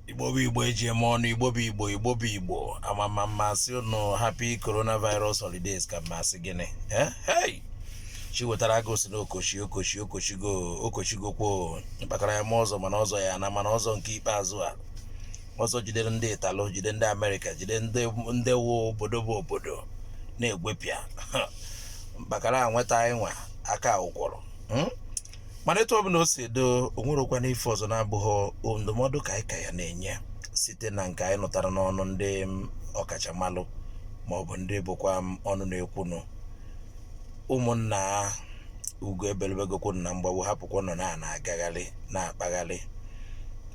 Igbo bụ Igbo eji eme ọnụ. Igbo bụ Igbo, Igbo bụ Igbo. Amama mmasị ụnụ. Happy coronavirus holidays ka mmasị gịnị? Eh, hey, chi wetara agụ si na okochi okochi okochigo okochigokwo mkpakara ya ma ọzọ, mana ọzọ ya na mana ọzọ nke ikpeazụ a ọzọ jidere ndị Italo, jide ndị Amerịka, jide ndị wụ obodo bụ obodo na-egwepịa mkpakara a nweta anyị nwa aka ụkwọrọ. Mana etu ọbụla o si edo, o nwerekwa n'ife ọzọ na-abụghị ndụmọdụ ka anyị ka ya na-enye site na nke anyị nụtara n'ọnụ ndị ọkachamalụ maọbụ ndị bụkwa ọnụ na-ekwunụ. Ụmụnna, ugo ebelebegokwu na mgbagbu, hapụkwa nọ na na-agagharị na-akpagharị.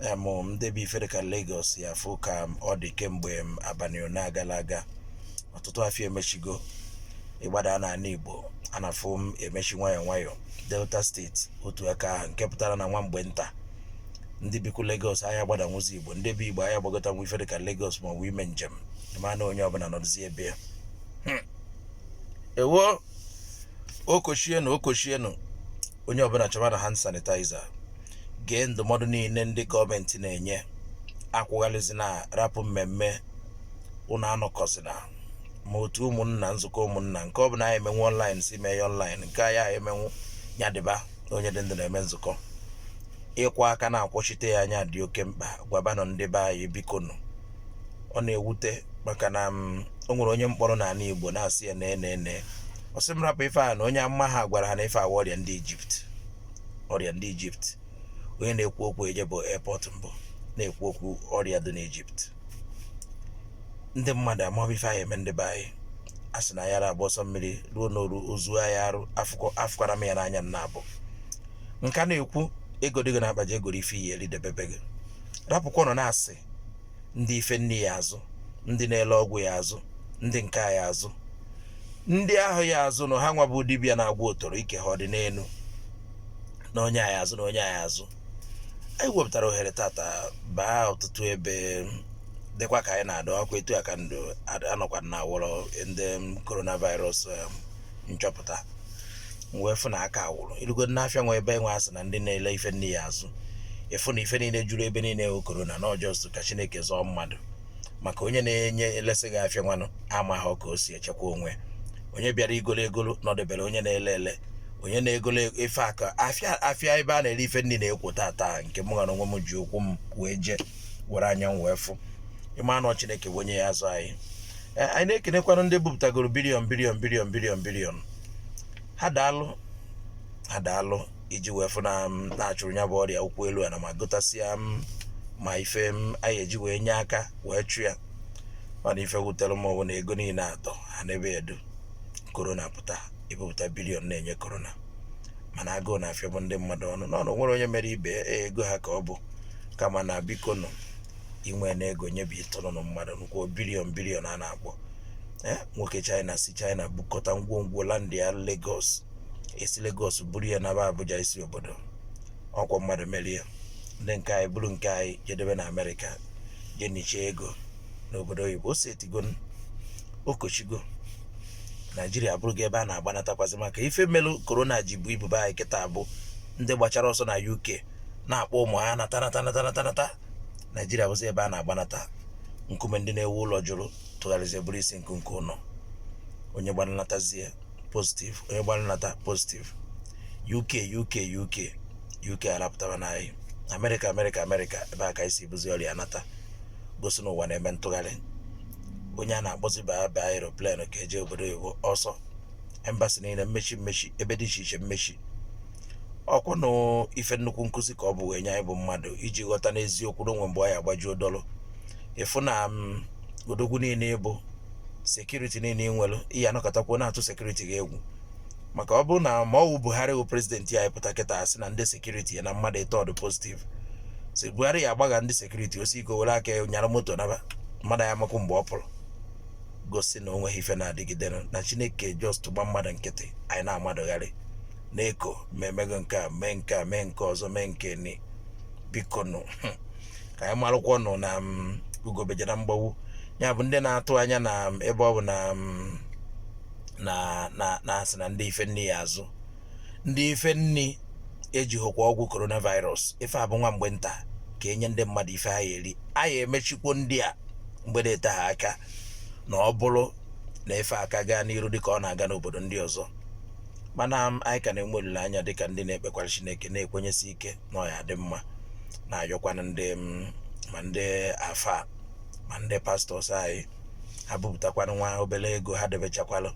Em ndị bụ ife dịka Lagos ya fụ ka ọ dị kemgbe abalị one agala aga, ọtụtụ afịa emechigo. Ịgbada n'ala Igbo, a na-afụ m emechi nwayọọ nwayọọ. Delta Steeti otu aka ahụ, nke pụtara na nwa mgbe nta ndị bikwu Lagos anya agbadanwụzi Igbo, ndị bi Igbo anya agbagotanwu ife dịka Lagos maọbụ ime njem ma na onye ọbụla nọdụzi ebe ya. Ewo, okochienụ, okochienụ, onye ọbụla chọba na hand sanitizer, gee ndụmọdụ niile ndị gọọmenti na-enye. Akwụgharịzina, rapụ mmemme ụnụ, anọkọzina ma otu ụmụnna, nzukọ ụmụnna nke ọ bụla anyị emenwu online, si mee ya online, nke anyị ahụ emenwu ya dịba na onye dị ndụ na-eme nzukọ. Ịkwọ aka na-akwọchite ya anya dị oke mkpa. Gwabanụ ndị be anyị, bikonu. Ọ na-ewute maka na o nwere onye mkpọrọ n'ala Igbo na-asị ya nee nee nee, ọ sị m rapụ ife a na onye amụma ha gwara ha na ife awa ọrịa ndị Ijipt, ọrịa ndị Ijipt. Onye na-ekwu okwu eje bụ airport mbụ na-ekwu okwu ọrịa dị n'Ijipt. Ndị mmadụ amahụ ife anyị eme. Ndị be anyị a sị na yara agba ọsọ mmiri ruo n'oru ozu anyị arụ afụkwara m ya n'anya. Nna abụ nka na-ekwu ego dị gị na-akpa ji egoro ife iyi eridebebe gị, rapụkwa nọ na-asị ndị ife nne ya azụ, ndị na-ele ọgwụ ya azụ, ndị nke a ya azụ, ndị ahụ ya azụ na ha nwa bụ dibịa na-agwọ otoro ike ha ọ dị n'elu na onye anyị azụ na onye anyị azụ. Anyị wepụtara ohere tata baa ọtụtụ ebe dịkwa ka anyị na-adọ akwa etu a ka ndụ anọkwa na awọrọ ndị coronavirus nchọpụta wee fụ na aka awụrụ irugo n'afịa nwa ebe nwe asị na ndị na-ele ife nne ya azụ, ịfụ na ife niile juru ebe niile ewu corona na ọjọọ. Ka Chineke zọọ mmadụ, maka onye na-enye elesị gị afịa nwanụ amaghị ka o si echekwa onwe. Onye bịara igolo egolo nọdebere onye na-ele ele, onye na-egolo ife aka afịa afịa ebe a na-ere ife nri na-ekwo tata nke m ghara onwe m ji ụkwụ m wee jee were anya m wee fụ ịma anọ. Chineke bụ onye ya azụ anyị. Anyị na-ekenekwanụ ndị bupụtagoro billion, billion, billion, billion, billion. Ha daalụ, ha daalụ iji wee fụ na m na-achụrụ ya bụ ọrịa ụkwụ elu ana ma gotasịa m ma ife m anyị eji wee nye aka wee chụ ya. Mana ife wutere m bụ na ego niile atọ ha n'ebe edu corona pụta, ebupụta billion na-enye corona, mana agụụ na-afịa bụ ndị mmadụ ọnụ n'ọnụ. Nwere onye mere ibe ya ego ha ka ọ bụ kama na biko nụ inwe na ego nyebi ịtụrụnụ mmadụ nkwuo billion billion a na-akpọ. Nwoke China si China bukọta ngwongwo land ya Lagos, esi Lagos buru ya naba Abuja isi obodo. Ọkwa mmadụ merie ndị nke anyị buru nke anyị jedebe na Amerịka, jee nichie ego n'obodo oyibo. O setigo, okochigo. Naijiria abụrụgo ebe a na-agbanatakwazi maka ife melụ corona ji bụ ibubo anyị kịta bụ ndị gbachara ọsọ na UK na-akpọ ụmụ ha nata, nata, nata, nata, nata. Naijiria bụzi ebe a na-agbanata. Nkume ndị na-ewu ụlọ jụrụ tụgharịzie bụrụ isi nkunku ụlọ. Onye gbanatazie positive, onye gbanata positive. UK, UK, UK, UK arapụtara na anyị. Amerịka, Amerịka, Amerịka, ebe a ka anyị si buzi ọrịa nata, gosi n'ụwa na-eme ntụgharị. Onye a na-akpọzi baa baa aeroplane ka eje obodo oyibo ọsọ. Embassy niile mmechi mmechi, ebe dị iche iche mmechi. Ọkwanụ ife nnukwu nkụzi ka ọ bụ wee nye anyị bụ mmadụ iji ghọta n'eziokwu na onwe mgbe ọ ya agbajuo dọlụ. Ịfụ na odogwu niile ịbụ security niile ị nwere, ihe anọkọtakwuo na-atụ security gị egwu, maka ọ bụrụ na ma ọ wụ Buhari bụ president anyị pụta kịta asị na ndị security ya na mmadụ ịtọ dị positive, si Buhari ya agbagha ndị security osi ike were aka ya nyara moto naba, mmadụ ya amakwu mgbe ọ pụrụ, gosi na o nweghị ife na-adịgide na Chineke just gba mmadụ nkịtị. Anyị na-amadụgharị na-eko ma emego nke a, mee nke a, mee nke ọzọ, mee nke ni. Biko nụ, ka anyị marụkwa nụ na ugobeje na mgbawu ya bụ ndị na-atụ anya na ebe ọ bụ na na na na-asị na ndị ife nni ya azụ, ndị ife nni ejighịkwa ọgwụ coronavirus. Ife a bụ nwa mgbe nta. Ka enye ndị mmadụ ife ha ya eri. Anyị emechikwo ndị a mgbe na-ete ha aka na ọ bụrụ na ife aka gaa n'iru dịka ọ na-aga n'obodo ndị ọzọ. Mana anyị ka na-enwe olileanya dịka ndị na-ekpekwara Chineke, na-ekwenyesi ike na ọ ya dị mma, na-ayọkwana ndị ma ndị afa ma ndị pastors anyị, ha bupụtakwana nwa obere ego ha debechakwalụ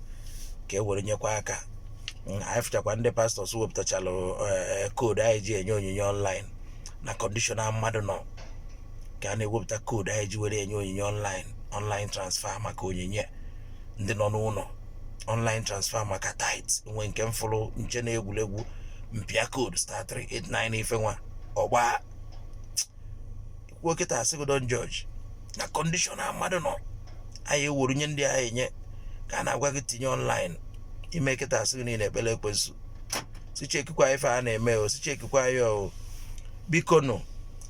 ka e were nyekwa aka. Anyị fụchakwa ndị pastors wepụtachalụ code anyị ji enye onyinye online na condition mmadụ nọ, ka a na-ewepụta code anyị ji were enye onyinye online, online transfer maka onyinye ndị nọ n'ụlọ, online transfer maka tithe. Nwe nke mfụrụ nche na egwuregwu mpịa code *389 ife nwa ọgba kwuo kịta, asịgo don judge na condition a mmadụ nọ. Anyị ewuru nye ndị agha enye ka a na-agwa gị tinye online ime kịta, asị gị niile ekpere ekwensu si chekikwa ife a na-eme o, si chekikwa ya o. Biko nụ,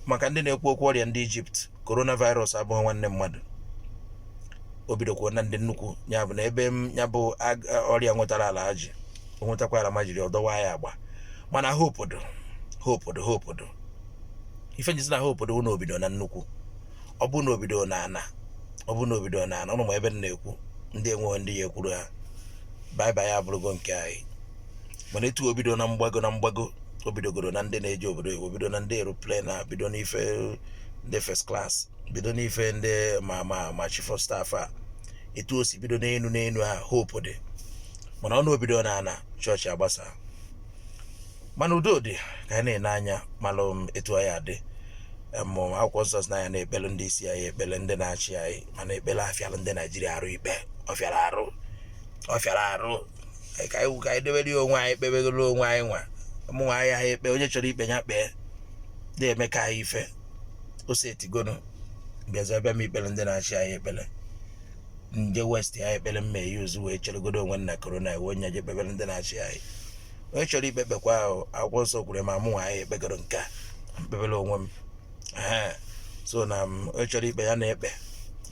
maka ndị na-ekwu okwu ọrịa ndị Ijipt, coronavirus abụghị nwanne mmadụ. O bidokwuo na ndị nnukwu ya bụ na ebe m ya bụ ọrịa nwetara ala ji o nwetakwa ala ma jiri ọdọwa ya agba. Mana hope dị, hope dị, hope dị. Ife njizi na hope dị na obido na nnukwu, ọ bụ na obido na ana, ọ bụ na obido na ana ụnụ ma ebe m na-ekwu ndị enweghị ndị ya ekwuru ha bye bye abụrụgo nke anyị. Mana etu obido na mgbago na mgbago, o bidogoro na ndị na-eje obodo oyibo, bido na ndị aeroplane a, bido n'ife ndị first class, bido n'ife ndị ma chief of staff a, etu o si bido n'elu n'elu a, hope dị. Mana ọ na obido na ana chọọchị agbasa. Mana udo dị ka anyị na-ene anya malụ m etu anyị adị. Mụ akwụkwọ nsọ sị na ya na-ekpere ndị isi anyị, ekpere ndị na-achị anyị. Mana ekpere afịara ndị Naijiria arụ, ikpe ọ fịara arụ, ọ fịara arụ. Ka anyị debere ya onwe anyị, kpebegoro onwe anyị nwa ụmụ nwa anyị ahụ ekpe. Onye chọrọ ikpe ya kpee, na-eme ka anyị ife ose etigonu bịazi bịa m ikpere ndị na-achị anyị ekpere nje west ya ekpere mma eyuzu wee cheregodo onwe nna corona ewe onye je kpebere ndị na-achị anyị. Onye chọrọ ikpe kpekwa ahụ, akwụkwọ nsọ kwuru ma mụ nwa anyị ekpegoro nke a mkpebere onwe m. Ee, so na m onye chọrọ ikpe ya na-ekpe.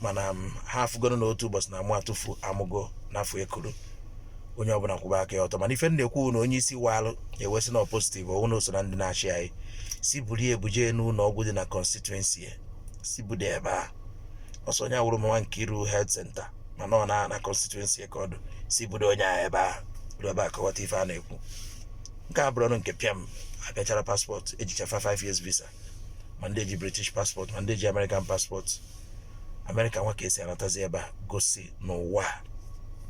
Mana m ha afụgoro na otu ụbọchị na mụ atụfu amụgo n'afọ ekuru onye ọbụla kwụba aka ya ọtọ. Mana ife m na-ekwu na onye isi walụ ewesị na positive ọwụ na o so na ndị na-achị anyị, si buru ya ebuje n'ụlọ ọgwụ dị na constituency ya, si budo ebe a ọsọ onye awụrụ mama nke iru health center, mana ọ na constituency ya ka ọ dụ, si budo onye ahụ ebe a ruo ebe a kọwata ife a na-ekwu. Nke a bụrụ ọnụ nke pịam abịachara passport ejichafa 5 years visa, ma ndị eji British passport, ma ndị eji American passport. America nwa ka esi anatazi ebe a gosi n'ụwa a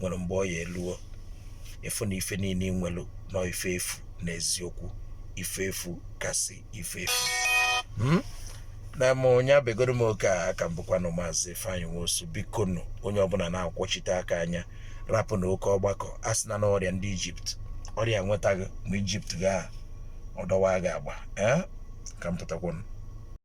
nwere mgbe ọ ya eluo efu na ife niile ị nwelu nọ ife efu. N'eziokwu, ife efu kasị ife efu. Na m onye abegoro m oke a aka m bụkwanụ Maazị Ifeanyị Nwosu. Biko nụ, onye ọbụla na-akwọchite aka anya, rapụ na oke ọgbakọ. A sị na n'ọrịa ndị Ijipt, ọrịa nwetaghị ma Ijipt gaa ọdọwa gị agba. Ee, ka m pụtakwanụ.